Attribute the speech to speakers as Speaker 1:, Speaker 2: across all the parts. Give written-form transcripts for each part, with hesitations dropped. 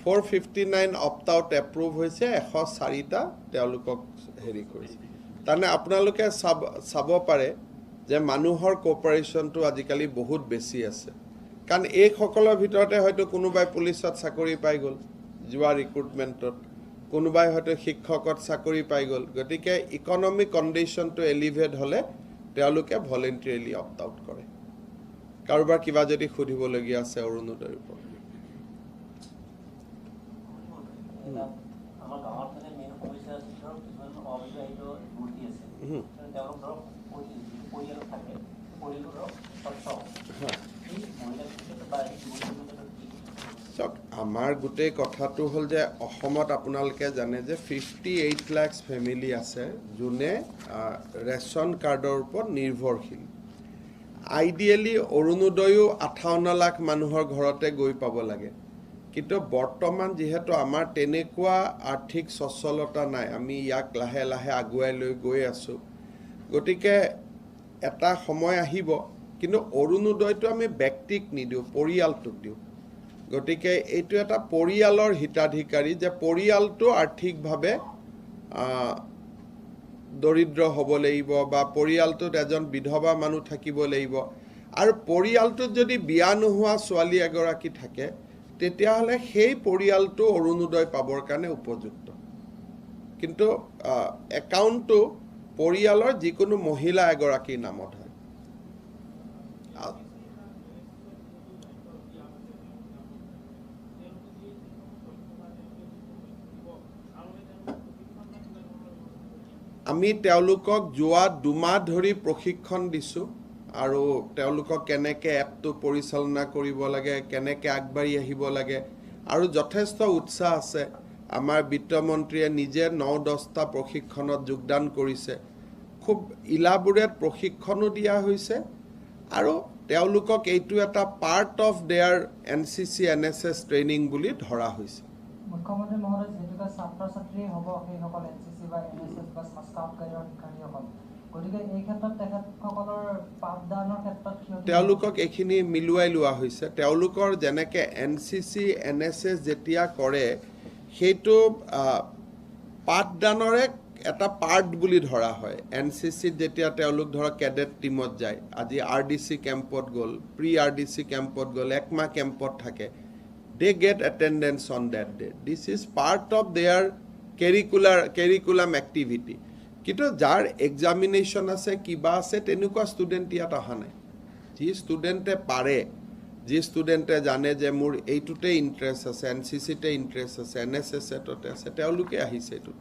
Speaker 1: 459 opt out approve হৈছে, 104টা তেওঁলোকক হেৰি কৰিছে। তাৰমানে আপোনালোকে চাব পাৰে যে মানুহৰ কোঅপাৰেশ্যনটো আজিকালি বহুত বেছি আছে, কাৰণ এইসকলৰ ভিতৰতে হয়তো কোনোবাই পুলিচত চাকৰি পাই গ'ল যোৱা ৰিক্ৰুটমেণ্টত, কোনোবাই হয়তো শিক্ষকত চাকৰি পাই গ'ল। গতিকে ইকনমিক কণ্ডিশ্যনটো এলিভেট হ'লে তেওঁলোকে ভলেণ্টিয়াৰলি অপ্ট আউট কৰে। কাৰোবাৰ কিবা যদি সুধিবলগীয়া আছে অৰুণোদয়ৰ ওপৰত? চাওক, আমাৰ গোটেই কথাটো হ'ল যে অসমত আপোনালোকে জানে যে 58 লাখ ফেমিলি আছে যোনে ৰেচন কাৰ্ডৰ ওপৰত নিৰ্ভৰশীল। আইডিয়েলি অৰুণোদয়ো 58 লাখ মানুহৰ ঘৰতে গৈ পাব লাগে, কিন্তু বৰ্তমান যিহেতু আমাৰ তেনেকুৱা আৰ্থিক সচ্ছলতা নাই, আমি ইয়াক লাহে লাহে আগুৱাই লৈ গৈ আছোঁ। গতিকে এটা সময় আহিব, কিন্তু অৰুণোদয়টো আমি ব্যক্তিক নিদিওঁ, পৰিয়ালটোক দিওঁ। গতিকে এইটো এটা পৰিয়ালৰ হিতাধিকাৰী, যে পৰিয়ালটো আৰ্থিকভাৱে দৰিদ্ৰ হ'ব লাগিব বা পৰিয়ালটোত এজন বিধৱা মানুহ থাকিব লাগিব, আৰু পৰিয়ালটোত যদি বিয়া নোহোৱা ছোৱালী এগৰাকী থাকে তেতিয়াহ'লে সেই পৰিয়ালটো অৰুণোদয় পাবৰ কাৰণে উপযুক্ত। কিন্তু একাউণ্টটো পৰিয়ালৰ যিকোনো মহিলা এগৰাকীৰ নামত হয়। আমি তেওঁলোকক যোৱা 2 মাহ ধৰি প্ৰশিক্ষণ দিছোঁ আৰু তেওঁলোকক কেনেকৈ এপটো পৰিচালনা কৰিব লাগে, কেনেকৈ আগবাঢ়ি আহিব লাগে, আৰু যথেষ্ট উৎসাহ আছে। আমাৰ বিত্তমন্ত্ৰীয়ে নিজে 9-10টা প্ৰশিক্ষণত যোগদান কৰিছে। খুব ইলাবোৰেট প্ৰশিক্ষণো দিয়া হৈছে আৰু তেওঁলোকক এইটো এটা part of their NCC NSS training বুলি ধৰা হৈছে।
Speaker 2: মুখ্যমন্ত্ৰী মহোদয়, যিহেতুকে ছাত্ৰ ছাত্ৰী হ'ব সেইসকল এনচিচি বা এনএছএছ বা স্কাউট গাইডৰ শিক্ষাৰ্থীসকল, গতিকে এই ক্ষেত্ৰত তেখেতসকলৰ পাঠদানৰ ক্ষেত্ৰত
Speaker 1: তেওঁলোকক এইখিনি মিলোৱাই লোৱা হৈছে। তেওঁলোকৰ যেনেকৈ এনচিচি এনএছএছ যেতিয়া কৰে সেইটো পাঠদানৰে এটা পাৰ্ট বুলি ধৰা হয়। এনচিচিত যেতিয়া তেওঁলোক ধৰক কেডেট টীমত যায়, আজি আৰডিচি কেম্পত গ'ল, প্ৰি আৰডিচি কেম্পত গ'ল, একমাহ কেম্পত থাকে, they get attendance on that day. This is part of their curriculum activity. কিন্তু যাৰ এক্সামিনেশ্যন আছে কিবা আছে তেনেকুৱা ষ্টুডেণ্ট ইয়াত অহা নাই। যি ষ্টুডেণ্টে পাৰে, যি ষ্টুডেণ্টে জানে যে মোৰ এইটোতে ইণ্টাৰেষ্ট আছে, এন চি চিতে ইণ্টাৰেষ্ট আছে, এন এছ এছতে আছে, তেওঁলোকে আহিছে এইটোত।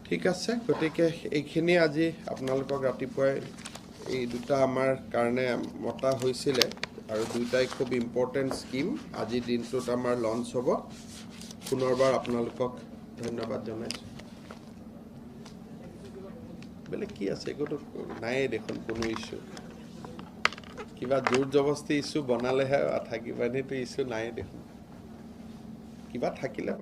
Speaker 1: ঠিক আছে, গতিকে এইখিনি আজি আপোনালোকক ৰাতিপুৱাই এই দুটা আমাৰ কাৰণে মতা হৈছিলে আৰু দুয়োটাই খুব ইম্পৰ্টেণ্ট স্কীম আজিৰ দিনটোত আমাৰ লঞ্চ হ'ব। পুনৰবাৰ আপোনালোকক ধন্যবাদ জনাইছোঁ। বেলেগ কি আছে? একোতো নায়েই দেখোন কোনো ইছ্যু। কিবা জোৰ জবস্তি ইছ্যু বনালেহে থাকিব, এনেইতো ইছ্যু নায়েই দেখোন। কিবা থাকিলে